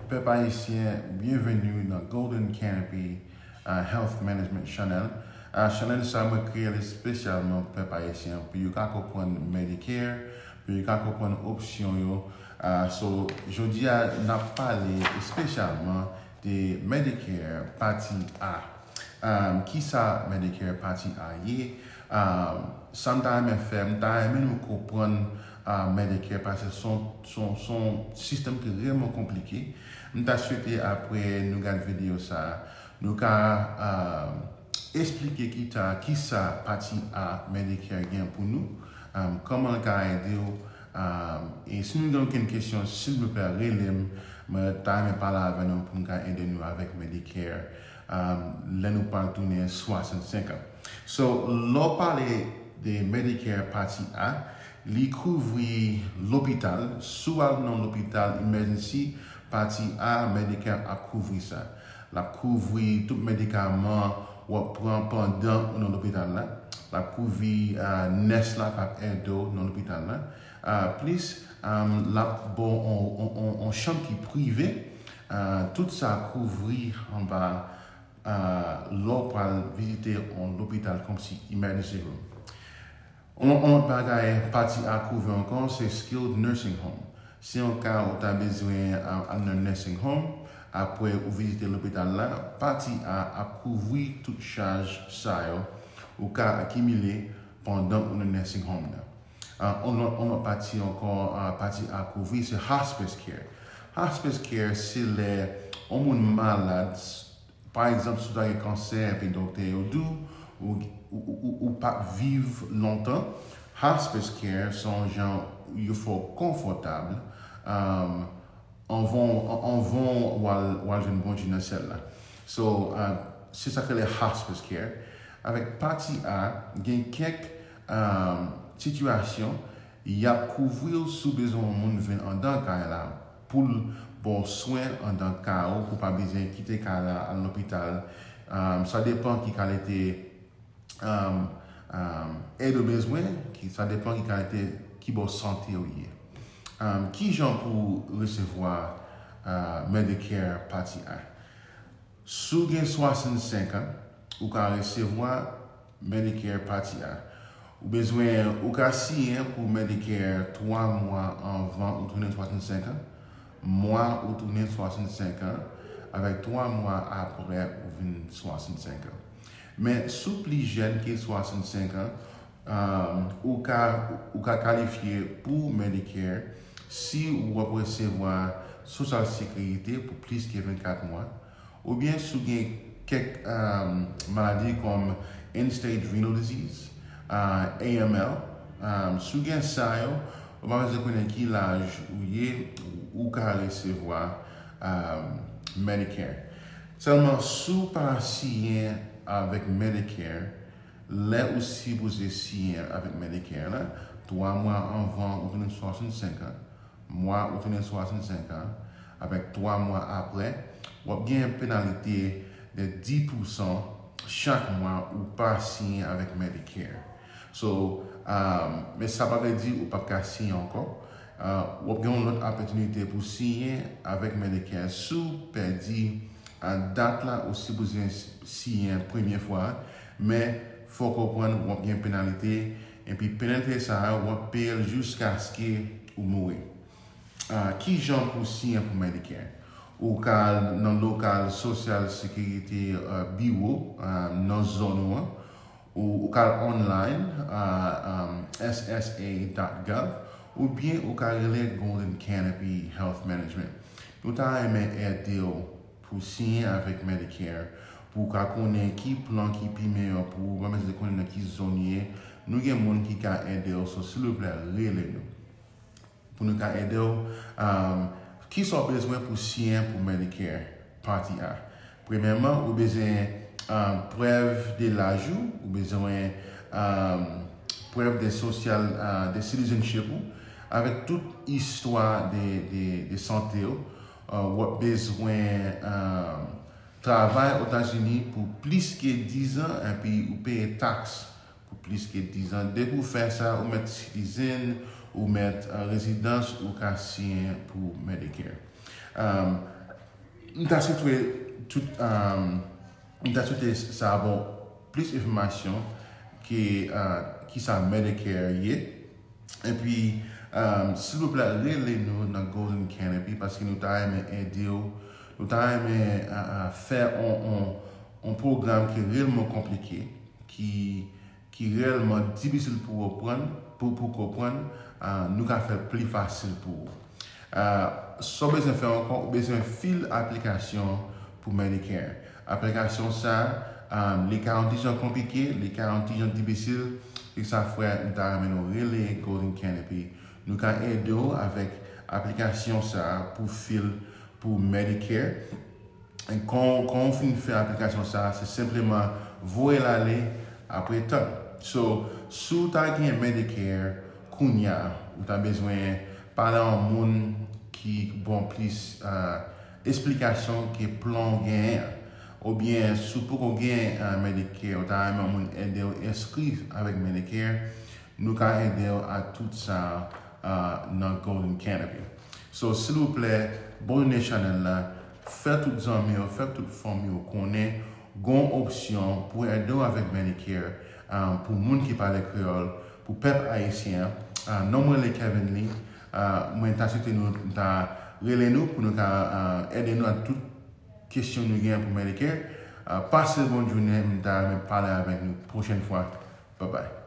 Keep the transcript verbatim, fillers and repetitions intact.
Pèp ayisyen, byenveni nan Golden Canopy uh, Health Management Channel. Uh, chanèl sa mwen kreye l espesyalman pou pèp ayisyen, pou yo ka konprann Medicare, pou yo ka konprann opsyon yo. Uh, so, jodi a, n ap pale espesyalman de Medicare Pati A. Um, kisa Medicare Pati A ye? Um, sa m ta renmen fè, m ta renmen nou konprann uh, Medicare, paske se yon sistèm ki reyèlman konplike. M ta swete apre nou gade videyo sa, nou ka uh, esplike kita kisa Pati A Medicare gen pou nou, um, kòman l ka ede w. Um, e si nou gen okenn kesyon, silvouplè, rele m. Mwen ta renmen pale avè nou pou m ka ede nou avèk Medicare um, lè nou pral tounen swasannsenk an. So, lè w pale de Medicare Pati A, li kouvri lopital. Si w al nan lopital emergency, Pati A, Medicare ap kouvri sa. L ap kouvri tout medikaman w ap pran pandan ou nan lopital la. L ap kouvri uh, nès la k ap ede w nan lopital la. Uh, plis, um, l ap ba w yon chanm ki prive. Uh, tout sa kouvri anba uh, lè w pral vizite yon lopital kòmsi emergency room. Yon lòt bagay Pati A kouvri ankò, se skilled nursing home. Si yon ka ou ta bezwen al nan nursing home, apre ou vizite lopital la, Pati A ap kouvri tout chaj sa yo ou ka akimile pandan ou nan nursing home nan. Yon lòt pati ankò, Pati A kouvri, se hospice care. Hospice care, se lè yon moun malad, pa egzanp, si w ta gen kansè epi doktè yo di w ou p ap viv lontan, hospice care se yon jan yo fè w konfòtab um, anvan w al jwenn Bondye nan syèl la. So, uh, se sa k rele hospice care. Avèk Pati A, gen kèk um, sitiyasyon y ap kouvri w si w bezwen yon moun vin andan kay la pou l ba w swen andan kay ou, pou w pa bezwen kite kay la al lopital. Um, sa depan ki kalite um, um, èd ou bezwen, ki, sa depan ki kalite, ki bò sante ou ye. Um, ki jan pou resevwa uh, Medicare Pati A? Si w gen swasannsenk an, ou ka resevwa Medicare Pati A. Ou bezwen, ou ka siyen pou Medicare twa mwa anvan ou tounen swasannsenk an, mwa ou tounen swasannsenk an, avèk twa mwa apre ou vin swasannsenk an. Men si w pli jèn ke swasannsenk an, um, ou ka, ou ka kalifye pou Medicare si w ap resevwa Sosyal Sekirite pou plis ke vennkat mwa, oubyen si w gen kèk um, maladi kòm end-stage renal disease, uh, A M L, um, si w gen sa yo, ou pa bezwen konnen ki laj ou ye, ou ka resevwa um, Medicare. Sèlman si w pa siyen avèk Medicare, lè ou sipoze siyen avèk Medicare la, twa mwa anvan ou tounen swasannsenk an, mwa ou tounen swasannsenk an, avèk twa mwa apre, w ap gen penalite de dis pousan chak mwa ou pa siyen avèk Medicare. So, um, men sa pa vle di ou p ap ka siyen ankò. Uh, w ap gen yon lòt opòtinite pou siyen avèk Medicare si w pèdi uh, dat la ou sipoze siyen premye fwa, men fò w konprann w ap gen penalite, epi penalite sa a w ap peye l jiskaske ou mouri. Uh, ki jan pou siyen pou Medicare? Ou ka al nan lokal Sosyal Sekirite uh, biwo uh, nan zòn ou an, ou, ou ka al online, uh, um, S S A dot gov, oubyen ou ka rele Golden Canopy Health Management. Nou ta renmen ede w pou siyen avèk Medicare, pou w ka konnen ki plan ki pi meyè pou ou, pa bezwen konnen nan ki zòn ou ye. Nou gen moun ki ka ede w, so silvouplè, rele nou. Pou nou ka ede w, um, kisa w bezwen pou siyen pou Medicare Pati A? Premyèman, ou bezwen um, prèv de laj ou, ou bezwen um, prèv de sosyal, uh, de citizenship ou, avèk tout istwa de, de, de sante ou. Uh, w ap bezwen um, travay Ozetazini pou plis ke diz an, epi ou peye taks pou plis ke diz an. Depi w fè sa, ou mèt citizen, ou mèt uh, rezidans, ou ka siyen pou Medicare. Um, M ta swete tout, um, m ta swete sa bon plis enfòmasyon ke uh, ki sa Medicare ye. Epi, um, silvouplè, rele nou nan Golden Canopy paske nou ta renmen ede w. Nou ta renmen uh, uh, fè on, on, on pwogram ki reyèlman konplike, ki, ki reyèlman difisil pou w konprann, pou, pou konprann, uh, nou ka fè l pli fasil pou ou. Uh, sa w bezwen fè ankò, ou bezwen fil aplikasyon pou Medicare. Aplikasyon sa, um, li ka yon ti jan konplike, li ka yon ti jan difisil, e sa fè m ta renmen nou rele Golden Canopy. Nou ka ede w avèk aplikasyon sa pou fil pou Medicare. Kan, kan w fin fè aplikasyon sa, se senpleman voye l ale apre tan. So, si w ta gen Medicare kounya, ou ta bezwen pale a yon moun ki bon plis uh, esplikasyon ke plan w genyen an. Oubyen, si w poko gen uh, Medicare, ou ta renmen moun ede w enskri avèk Medicare, nou ka ede w a tout sa uh, nan Golden Canopy. So, silvouplè, abòne chanèl la, fè tout zanmi w, fè tout fanmi w konnen gon opsyon pou ede w avèk Medicare, uh, pou moun ki pale kreyòl, pou pèp ayisyen an. Uh, non mwen le Kevin Lee. Uh, mwen ta swete nou ta rele nou pou nou ka uh, ede nou a tout kesyon nou gen pou Medicare. Uh, pase bon jounen, m ta renmen pale avèk nou pwochèn fwa. Bye bye.